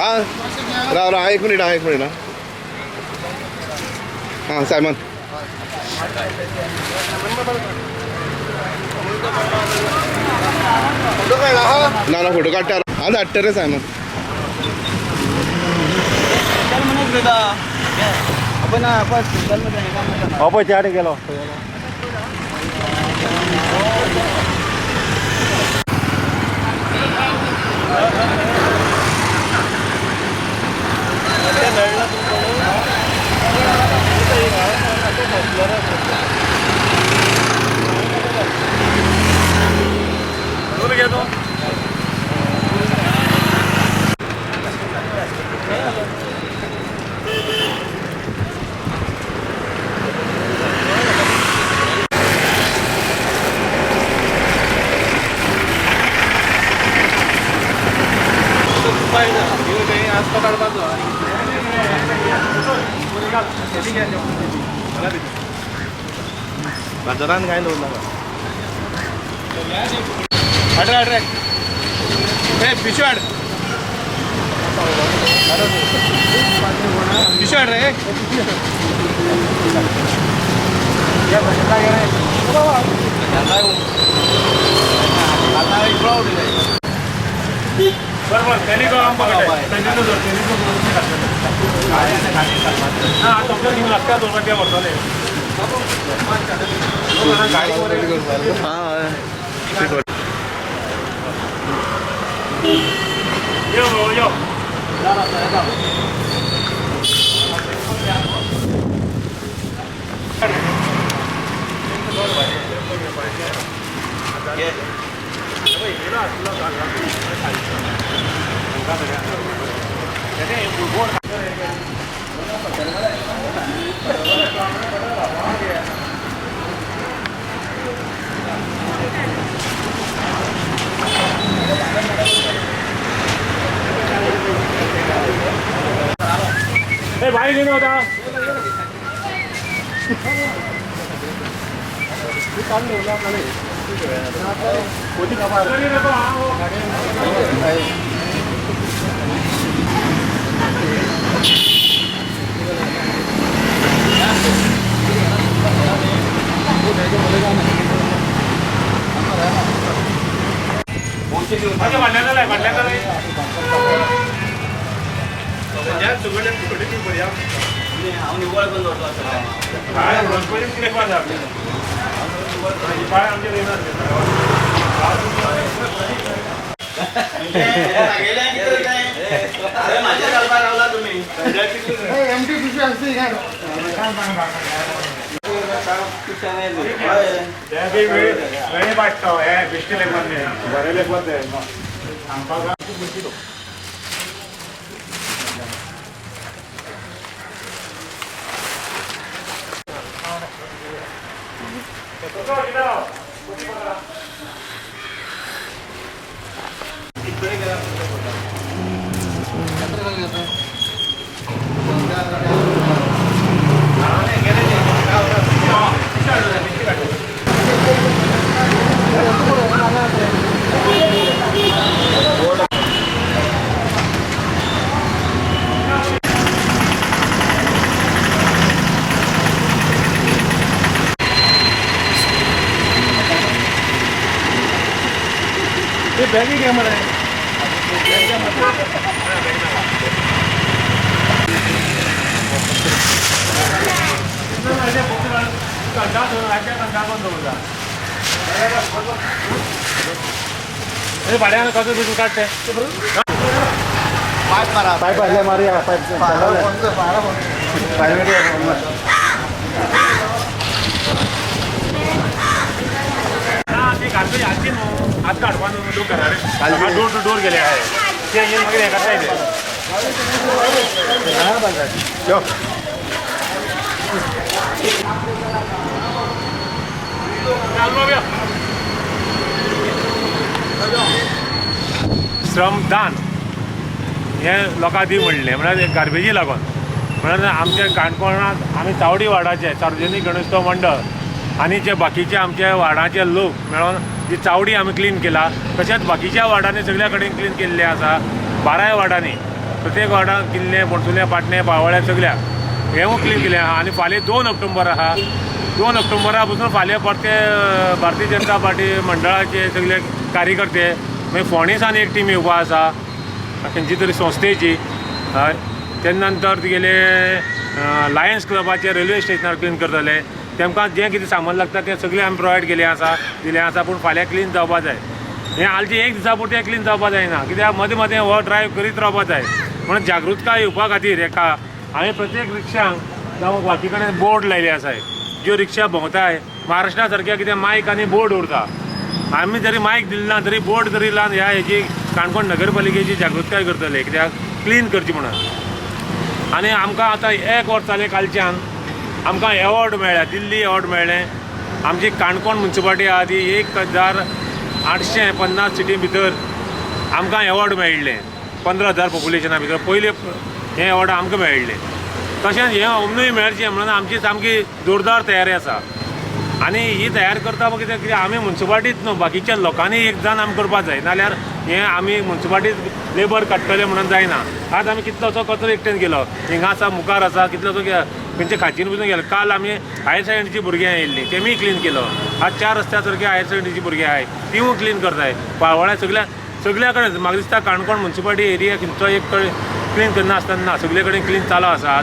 हाँ राव राव, एक मिनिट, हा एक मिनिट. हा हां सायमन. ना ना, फोटो काडटा. हांव धाडटा रे सायमन. हो पळय त्या गेलो. बाजारान काय दवरला. हाड हाड रे, ए पिशवी हाड, पिशवी हाड रे. बरोबर त्यांनी पकडले. ना तुमच्या घेऊन लागता दोन रुपया व्हरतले. यो यो. ए भाई घेऊन होता. फाटल्यान जालाय, फाटल्यान जालाय. पाय आमचे वेळे वाटतो हे बेश्टे लेखपाक न्ही, बरें लेखपाक जाय सांगपाक. बॅगी घे मरे. भाड्यान कसो बिजू काडटे. पाईप आसले मारया पाईप. ना ते घातली आजी न्हू आतां काडपा न्हू लोक घरा डोर टू डोर गेले आहे ते येवन मागीर हें करताय ते. यो. श्रमदान हें लोकां दी म्हणलें म्हळ्यार गार्बेजी लागून म्हणल्यार आमच्या काणकोणांत आमी चावडी वार्डाचे सार्वजनीक गणेशोत्सव मंडळ आनी जे बाकीचे आमचे वार्डाचे लोक मेळोन जी चावडी आमी क्लीन केला, तशेंच बाकीच्या वार्डांनी सगळ्या कडेन क्लीन केल्ले आसा. 12 वार्डांनी प्रत्येक वार्डान किल्ले, पणसुलें, पाटणें, पावळ्या सगळ्या हेंवूय क्लीन केलें आहा. आनी फाल्यां 2 ऑक्टोबर आहा. 2 ऑक्टोबरा पसून फाल्यां परते भारतीय जनता पार्टी मंडळाचे सगळे कार्यकर्ते मागीर फोंडेसान एक टीम येवपा आसा खंयची तरी संस्थेची. हय, तेजे नंतर तुगेले लायन्स क्लबाचे रेल्वे स्टेशनार क्लीन करतले. तेमकां जें कितें सामान लागता तें सगळें आमी प्रोवायड केलें आसा, दिलें आसा. पूण फाल्यां क्लीन जावपा जाय. हें आलचें एक दिसा पुरतें क्लीन जावपा जायना, कित्याक मदें मदें हो ड्रायव करीत रावपा जाय. म्हणून जागृताय येवपा खातीर एका हांवें प्रत्येक रिक्षांक जावं बाकी कडेन बोर्ड लायले आसाय. ज्यो रिक्षा भोंवताय महाराष्ट्रा सारक्या कितें मायक आनी बोर्ड उरता. आमी जरी मायक दिली ना तरी बोर्ड जरी लावन ह्या हेजी काणकोण नगरपालिकेची जागृताय करतले, कित्याक क्लीन करची म्हणून. आनी आमकां आतां एक वर्स जालें कालच्यान आमकां एवॉर्ड मेळ्ळ्या, दिल्ली एवॉर्ड मेळ्ळें. आमची काणकोण मुन्सिपालिटी आहा ती 1850 सिटी भितर आमकां एवॉर्ड मेळिल्लें. 15,000 पॉप्युलेशना भितर पयलें हें एवॉर्ड आमकां मेळिल्लें. तशेंच हें अंदूय मेळचें म्हणून आमची सामकी जोरदार तयारी आसा. आनी ही तयार करता कित्याक कित्याक आमी मुन्सिपालिटीच न्हू, बाकीच्या लोकांनी एक जाण आमी करपाक जाय. नाल्यार हें आमी मुन्सिपालिटीत लेबर काडटले म्हणून जायना. आज आमी कितलोसो कचरो एकटेन केलो, हिंगा आसा, मुखार आसा, कितलोसो खंयच्या खाचीन पसून गेलो. काल आमी हायर सेकंडरीची भुरगीं आयिल्लीं, तेमीय क्लीन केलो. आज 4 रस्त्या सारकी हायर सेकंडरीची भुरगीं आहाय, तिवूय क्लीन करताय. पावळ्या सगळ्या सगळ्या कडेन म्हाका दिसता काणकोण मुन्सिपालिटी एरिया खंयचो एक कडेन क्लीन करना आसतना ना, सगळे कडेन क्लीन चालू आसा.